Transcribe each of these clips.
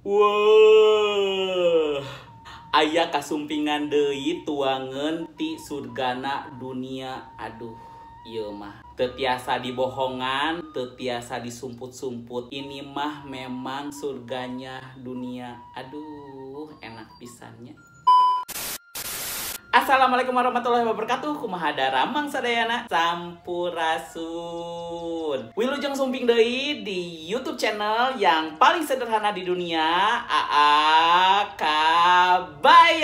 Wah, aya kasumpingan deui tuangeun ti surgana dunia. Aduh, ieu mah teu tiasa dibohongan, teu tiasa disumput-sumput. Ini mah memang surganya dunia. Aduh, enak pisannya. Assalamualaikum warahmatullahi wabarakatuh. Kumaha daramang sadayana? Sampurasun. Wilujeng sumping deui di YouTube channel yang paling sederhana di dunia, AA Kabayan.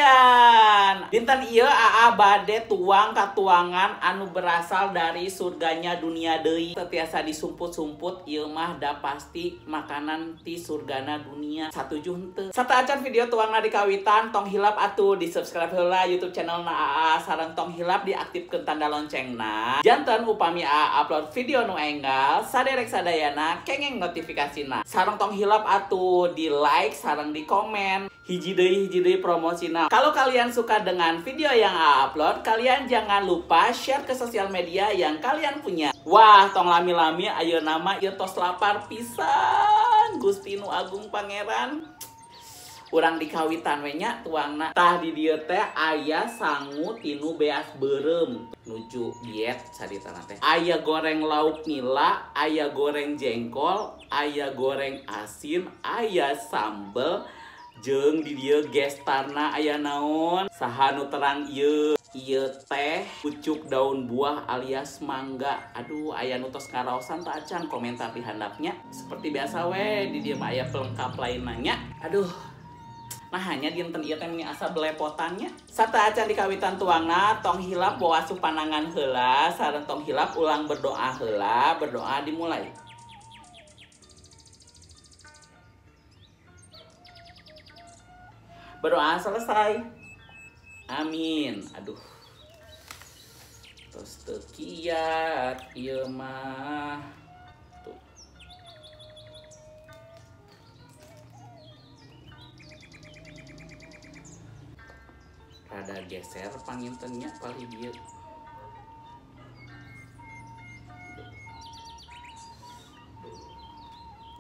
Dinten ieu AA bade tuang katuangan anu berasal dari surganya dunia deui. Teu tiasa disumput-sumput, ieu mah da pasti makanan ti surgana dunia. Satuju henteu? Sateuacan video tuangna di kawitan, tong hilap atuh di subscribe heula YouTube channel na AA, sareng tong hilap diaktifkan tanda loncengna. Janten upami AA upload video nu enggal saderek sadayana kengeng notifikasina. Sareng tong hilap atuh di like sareng di komen. Hiji deui promosina. Kalau kalian suka dengan video yang AA upload, kalian jangan lupa share ke sosial media yang kalian punya. Wah, tong lami-lami ayeuna mah ieu tos lapar pisan. Gusti nu Agung Pangeran. Urang dikawitan we nya tuangna. Tah di dieu teh aya sangu tinu beas beureum nuju diet saritana teh. Aya goreng lauk nila, aya goreng jengkol, aya goreng asin, aya sambel, jeung di dieu gestarna aya naon? Saha nu terang ieu? Ieu teh pucuk daun buah alias mangga. Aduh, aya nu tos ngaraosan tah acan komentar di handapnya. Seperti biasa we di dieu mah aya pelengkap lainna nya. Aduh. Nah, hanya dinten ieu teh meni asa belepotannya. Sateuacan dikawitan tuangna, tong hilap wawasuh panangan heula, sareng tong hilap ulang berdoa heula, berdoa dimulai. Berdoa selesai. Amin. Aduh. Tos teu kiat ieu mah. Tuh. Rada geser pangintennya paling dieu.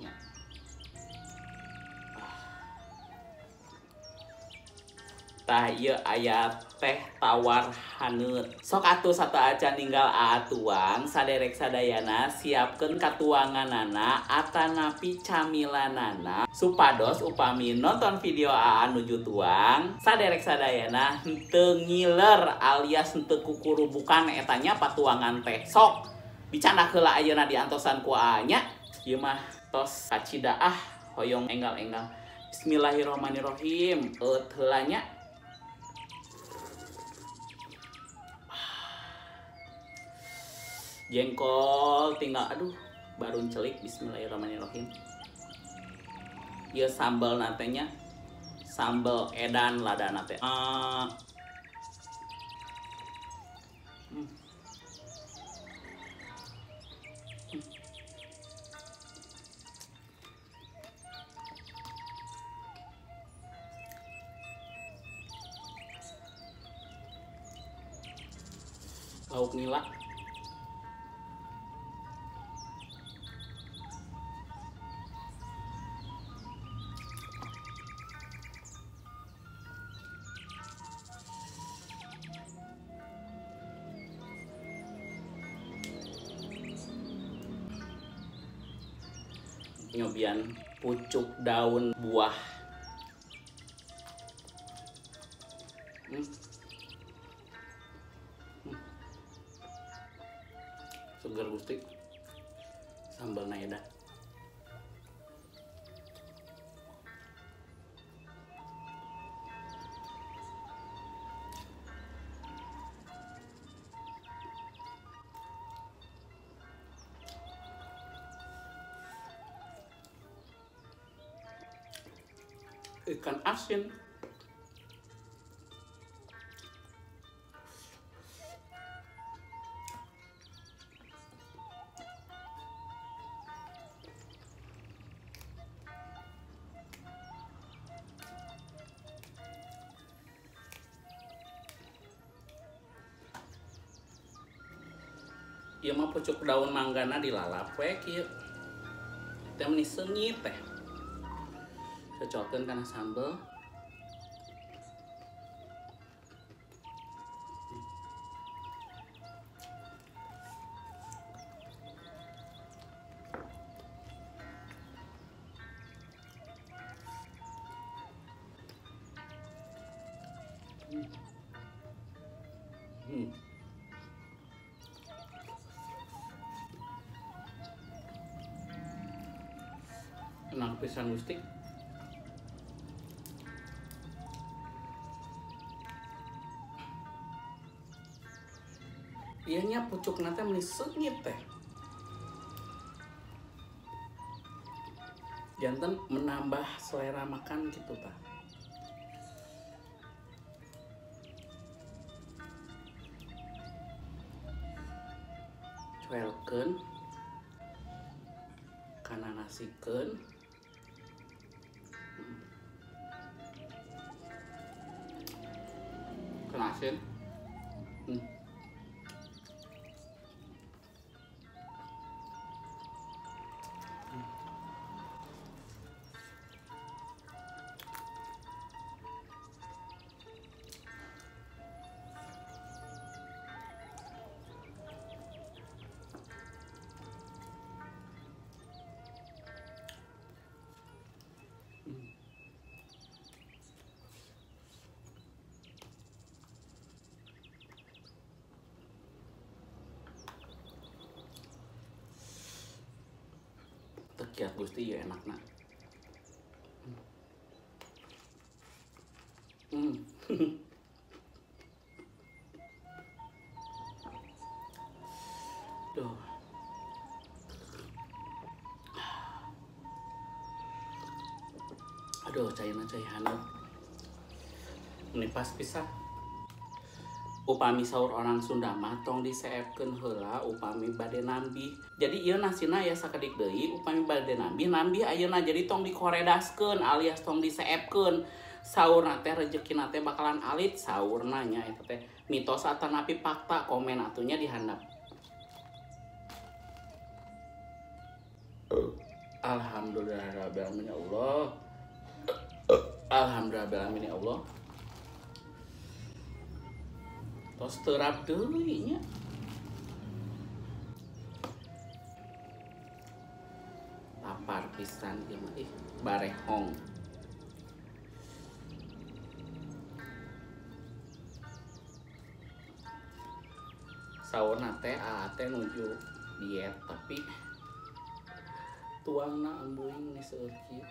Ya. Tah ieu aya teh tawar haneut. Sok atuh sateuacan ninggal aa tuang saderek sadayana siapkeun katuanganana atanapi camilanana supados upami nonton video aa nuju tuang saderek sadayana henteu ngiler alias henteu kukurubukan eta nya patuangan teh. Sok dicandak heula ayeuna diantosan ku aa nya. Ieu mah tos kacida ah hoyong enggal-enggal. Bismillahirrahmanirrahim. Eut heula nya. Jengkol tinggal, aduh baru celik. Bismillahirrahmanirrahim. Ieu sambal natenya sambal edan lada nate. Lauk nila. Nyobian pucuk daun buah. Seger gusti. Sambal naeda. Ikan asin. Ieu mah pucuk daun manggana dilalap we kieu. Teh meni seungit teh. Cocolkeun kana sambel. Enak pisan Gusti. Ieu nya pucukna teh meuni seungit teh. Janten menambah selera makan gitu tah. Cuelkeun kana nasikeun. Kena asin. Tekiat Gusti ya enakna. Duh. Aduh, cairna cai haneut. Ini pas pisan. Upami saur orang Sunda mah tong diseepkeun heula upami bade nambih. Jadi ieu nasina ya sakedik deui upami bade nambih, nambih ayeuna jadi tong dikoredaskeun alias tong diseepkeun. Saurna teh rejekina teh bakalan alit saurna nya eta teh mitos atanapi fakta komen atunya dihandap. Alhamdulillahirabbil alamin ya Allah. Alhamdulillahirabbil alamin ya Allah. Tos terap deui nya. Lapar pisan ieu mah ih, barehong. Saurna teh teh nuju diet tapi tuangna ambuing nih seueur kieu.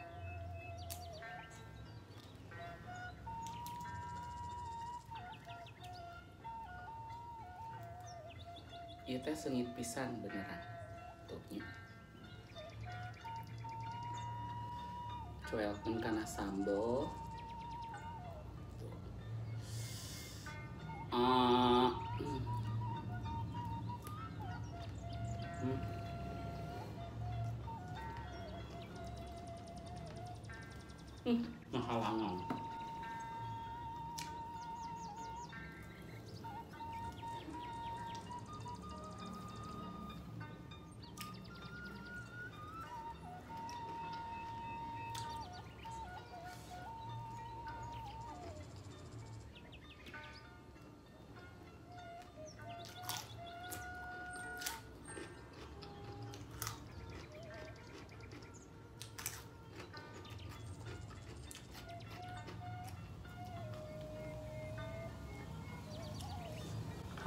Ieu teh seungit pisan beneran. Tuh nya. Cuelkeun kana sambel. Tuh. Nahalangan.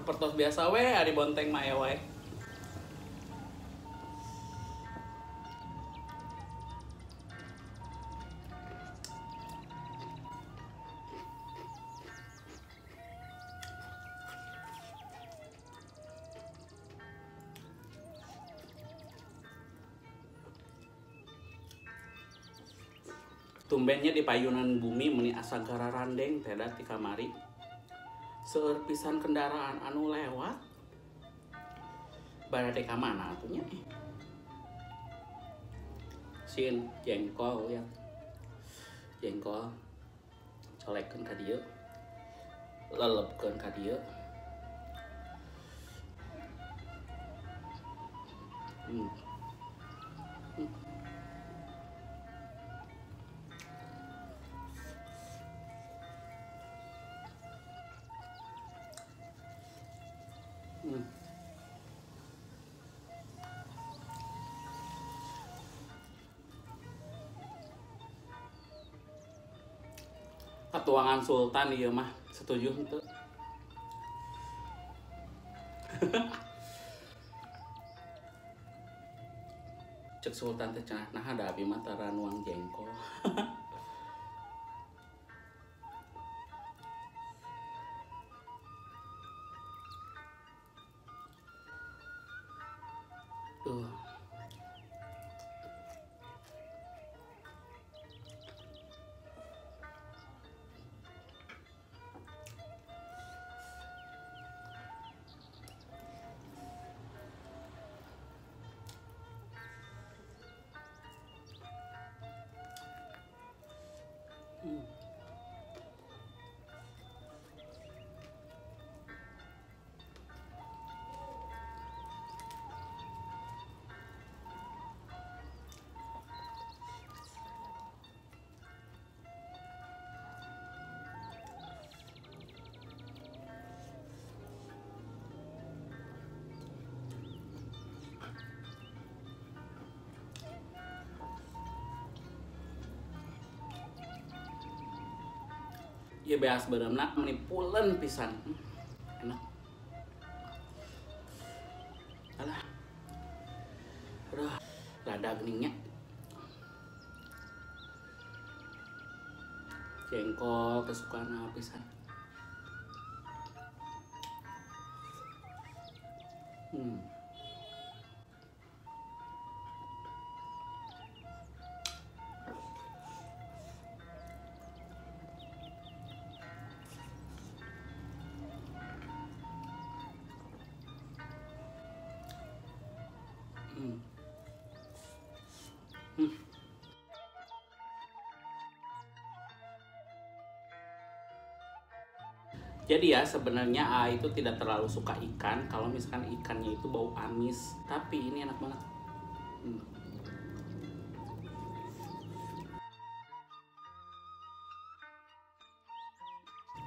Sapertos biasa we ari bonteng mah aya wae. Tumbennya di payunan bumi meni asa gararandeng teh da ti kamari. Seueur pisan kendaraan anu lewat. Barade ka mana atuh nya? Sin jengkol ya. Jengkol colekkeun ka dieu. Lelepkeun ka dieu. Katuangan Sultan ieu mah, setuju henteu? Cek Sultan teh cenah, nah ada abi mah tara nuang jengkol. Tuh. Ya beas beureumna meni pulen pisan. Enak. Alah. Aduh, lada geningnya. Jengkol kesukaan pisan. Jadi ya sebenarnya A itu tidak terlalu suka ikan kalau misalkan ikannya itu bau amis, tapi ini enak banget.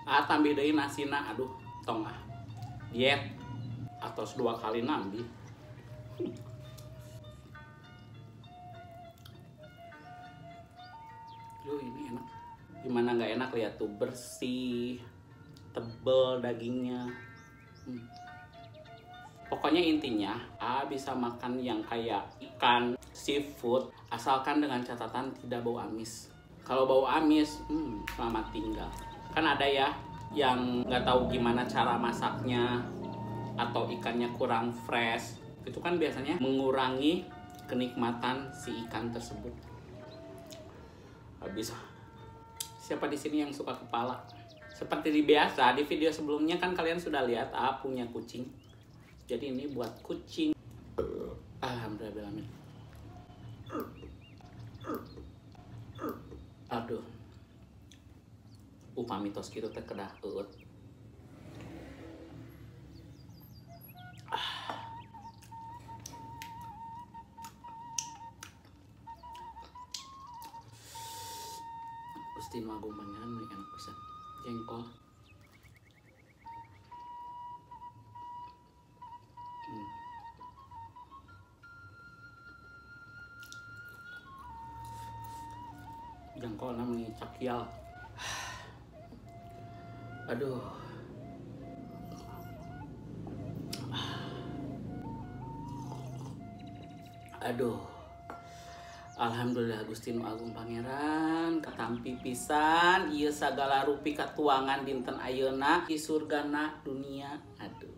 A tambah deui nasina, aduh tong ah diet atau 2 kali nambih. Duh, ini enak. Gimana nggak enak, lihat tuh bersih, tebel dagingnya. Pokoknya intinya A bisa makan yang kayak ikan, seafood, asalkan dengan catatan tidak bau amis. Kalau bau amis, selamat tinggal. Kan ada ya yang nggak tahu gimana cara masaknya atau ikannya kurang fresh. Itu kan biasanya mengurangi kenikmatan si ikan tersebut. Habis. Siapa di sini yang suka kepala? Seperti di biasa, di video sebelumnya kan kalian sudah lihat A punya kucing. Jadi ini buat kucing. Alhamdulillah. Aduh. Upami tos kitu teh kedah eueut. Gusti Nu Agung Pangeran meni enak pisan. Jengkol. Jengkol namanya cakial. Aduh. Aduh. Alhamdulillah Gusti Nu Agung Pangeran katampi pisan ieu sagala rupi katuangan dinten ayeuna di surgana dunia. Aduh.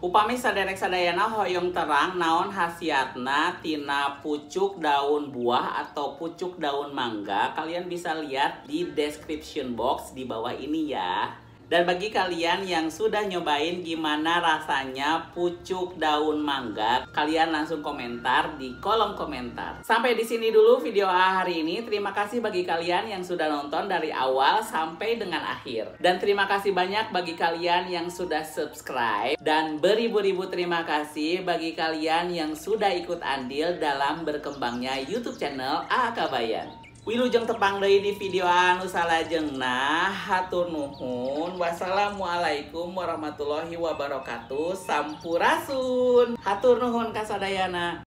Upami saderek sadayana hoyong terang naon khasiatna tina pucuk daun buah atau pucuk daun mangga, kalian bisa lihat di description box di bawah ini ya. Dan bagi kalian yang sudah nyobain gimana rasanya pucuk daun mangga, kalian langsung komentar di kolom komentar. Sampai di sini dulu video A hari ini. Terima kasih bagi kalian yang sudah nonton dari awal sampai dengan akhir. Dan terima kasih banyak bagi kalian yang sudah subscribe. Dan beribu-ribu terima kasih bagi kalian yang sudah ikut andil dalam berkembangnya YouTube channel AA Kabayan. Wilujeng tepang deui di video anu salajengna. Hatur nuhun. Wassalamualaikum warahmatullahi wabarakatuh. Sampurasun. Hatur nuhun kasadayana.